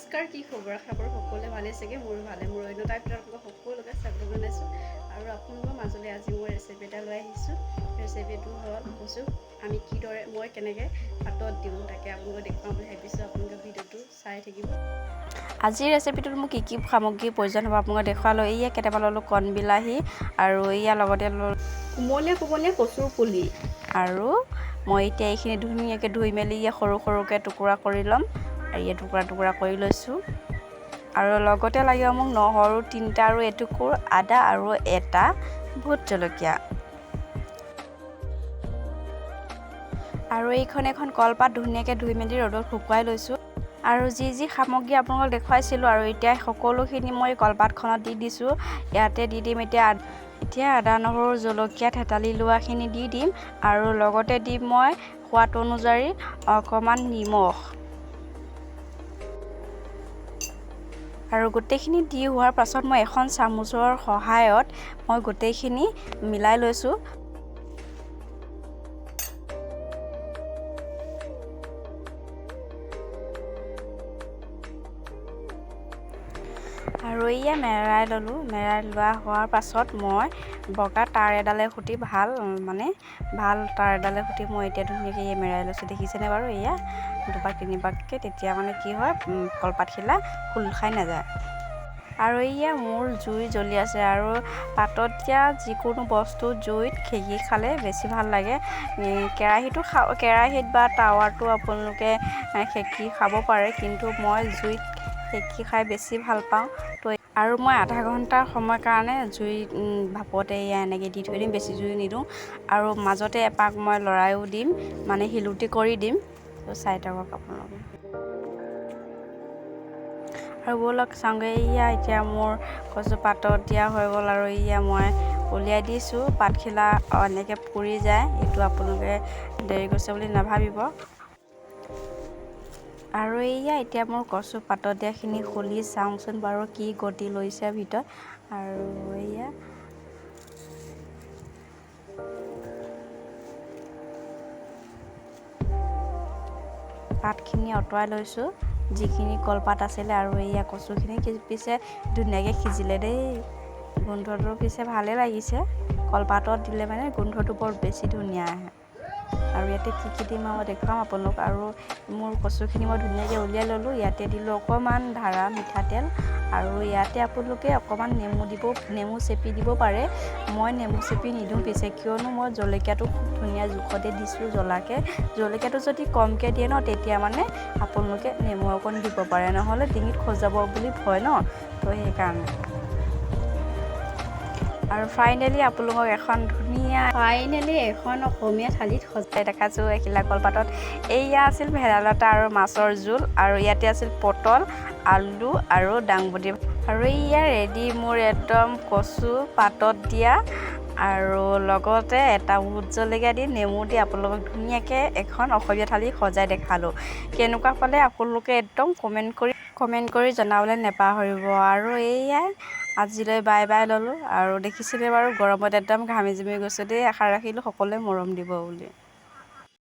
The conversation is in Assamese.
নমস্কাৰ, কি খবৰ? আশা কৰোঁ সকলোৱে ভালে চাগে। মোৰো ভালে। মোৰ অন্য এটা ভিতৰত আপোনালোকক সকলোকে স্বাগতম জনাইছোঁ আৰু আপোনালোকৰ মাজলৈ আজি মই ৰেচিপি এটা লৈ আহিছোঁ। ৰেচিপিটো হ'ল কচু আমি কিদৰে, মই কেনেকৈ পাতত দিওঁ, তাকে আপোনালোকক দেখুৱাম বুলি ভাবিছোঁ। আপোনালোকে ভিডিঅ'টো চাই থাকিব। আজিৰ ৰেচিপিটোত মোক কি কি সামগ্ৰীৰ প্ৰয়োজন হ'ব আপোনালোকক দেখুৱালোঁ। এয়া কেইটামান ল'লোঁ কণ বিলাহী আৰু এয়া লগতে ল'লোঁ কোমলীয়া কোমলীয়া কচুৰ পুলি। আৰু মই এতিয়া এইখিনি ধুনীয়াকৈ ধুই মেলি সৰু সৰুকৈ টুকুৰা কৰি ল'ম আৰু ইয়াত টুকুৰা টুকুৰা কৰি লৈছোঁ। আৰু লগতে লাগিব মোক নহৰু 3টা আৰু এটুকুৰ আদা আৰু এটা ভোট জলকীয়া। আৰু এইখন এখন কলপাত ধুনীয়াকৈ ধুই মেলি ৰ'দত শুকুৱাই লৈছোঁ। আৰু যি যি সামগ্ৰী আপোনালোকক দেখুৱাইছিলোঁ আৰু এতিয়া সকলোখিনি মই কলপাতখনত দি দিছোঁ। ইয়াতে দি দিম এতিয়া এতিয়া আদা, নহৰু, জলকীয়া থেতালি লোৱাখিনি দি দিম আৰু লগতে দিম মই সোৱাদ অনুযায়ী অকণমান নিমখ। আৰু গোটেইখিনি দি হোৱাৰ পাছত মই এখন চামুচৰ সহায়ত মই গোটেইখিনি মিলাই লৈছোঁ। আৰু এয়া মেৰাই ল'লোঁ। মেৰাই লোৱা হোৱাৰ পাছত মই বগা তাঁৰ এডালে সৈতে ভাল মানে ভাল তাঁৰ এডালে সৈতে মই এতিয়া ধুনীয়াকৈ এয়া মেৰাই লৈছোঁ। দেখিছেনে বাৰু? এয়া দুপাক তিনিপাককৈ, তেতিয়া মানে কি হয়, কলপাতখিলা খোল খাই নাযায়। আৰু এয়া মোৰ জুই জ্বলি আছে। আৰু পাতত দিয়া যিকোনো বস্তু জুইত সেকি খালে বেছি ভাল লাগে। কেৰাহীটো কেৰাহীত বা টাৱাটো আপোনালোকে সেকি খাব পাৰে, কিন্তু মই জুইত সেকি খাই বেছি ভাল পাওঁ। তো আৰু মই আধা ঘণ্টাৰ সময় কাৰণে জুই ভাপতে এয়া এনেকৈ দি থৈ দিম, বেছি জুই নিদিওঁ। আৰু মাজতে এপাক মই লৰায়ো দিম, মানে শিলুটি কৰি দিম। তো চাই থাকক আপোনালোকে। আৰু ব'লক চাওঁগৈ। এয়া এতিয়া মোৰ কচু পাতত দিয়া হৈ গ'ল আৰু এয়া মই উলিয়াই দিছোঁ। পাতখিলা এনেকৈ পুৰি যায়, এইটো আপোনালোকে দেৰি গৈছে বুলি নাভাবিব। আৰু এয়া এতিয়া মোৰ কচু পাতত দিয়াখিনি খুলি চাওঁচোন বাৰু কি গতি লৈছে ভিতৰত। আৰু এয়া পাতখিনি আঁতৰাই লৈছোঁ, যিখিনি কলপাত আছিলে। আৰু এয়া কচুখিনি পিছে ধুনীয়াকৈ সিজিলে দেই। গোন্ধটো পিছে ভালেই লাগিছে। কলপাতত দিলে মানে গোন্ধটো বৰ বেছি ধুনীয়া আহে। আৰু ইয়াতে কি কি দিম আৰু দেখুৱাম আপোনালোক। আৰু মোৰ কচুখিনি মই ধুনীয়াকৈ উলিয়াই ল'লোঁ। ইয়াতে দিলোঁ অকণমান ধাৰা মিঠাতেল আৰু ইয়াতে আপোনালোকে অকণমান নেমু দিব, নেমু চেপি দিব পাৰে। মই নেমু চেপি নিদিওঁ পিছে, কিয়নো মই জলকীয়াটো খুব ধুনীয়া জোখতে দিছোঁ জ্বলাকৈ। জলকীয়াটো যদি কমকৈ দিয়ে ন, তেতিয়া মানে আপোনালোকে নেমু অকণ দিব পাৰে, নহ'লে ডিঙিত খজাব বুলি ভয় ন, তো সেইকাৰণে। আৰু ফাইনেলি আপোনালোকক এখন ধুনীয়া ফাইনেলি এখন অসমীয়া থালিত সজাই দেখাইছোঁ এখিলা কলপাতত। এইয়া আছিল ভেদাইলতা আৰু মাছৰ জোল আৰু ইয়াতে আছিল পটল, আলু আৰু দাংবডি। আৰু এইয়া ৰেডি মোৰ একদম কচু পাতত দিয়া আৰু লগতে এটা ভোট জলকীয়া দি নেমু দি আপোনালোকক ধুনীয়াকৈ এখন অসমীয়া থালি সজাই দেখালোঁ। কেনেকুৱা পালে আপোনালোকে একদম কমেণ্ট কৰি জনাবলৈ নেপাহৰিব। আৰু এইয়াই আজিলৈ বাই বাই ল'লোঁ। আৰু দেখিছেনে বাৰু, গৰমত একদম ঘামি জামি গৈছোঁ দেই। আশা ৰাখিলোঁ সকলোৱে মৰম দিব বুলি।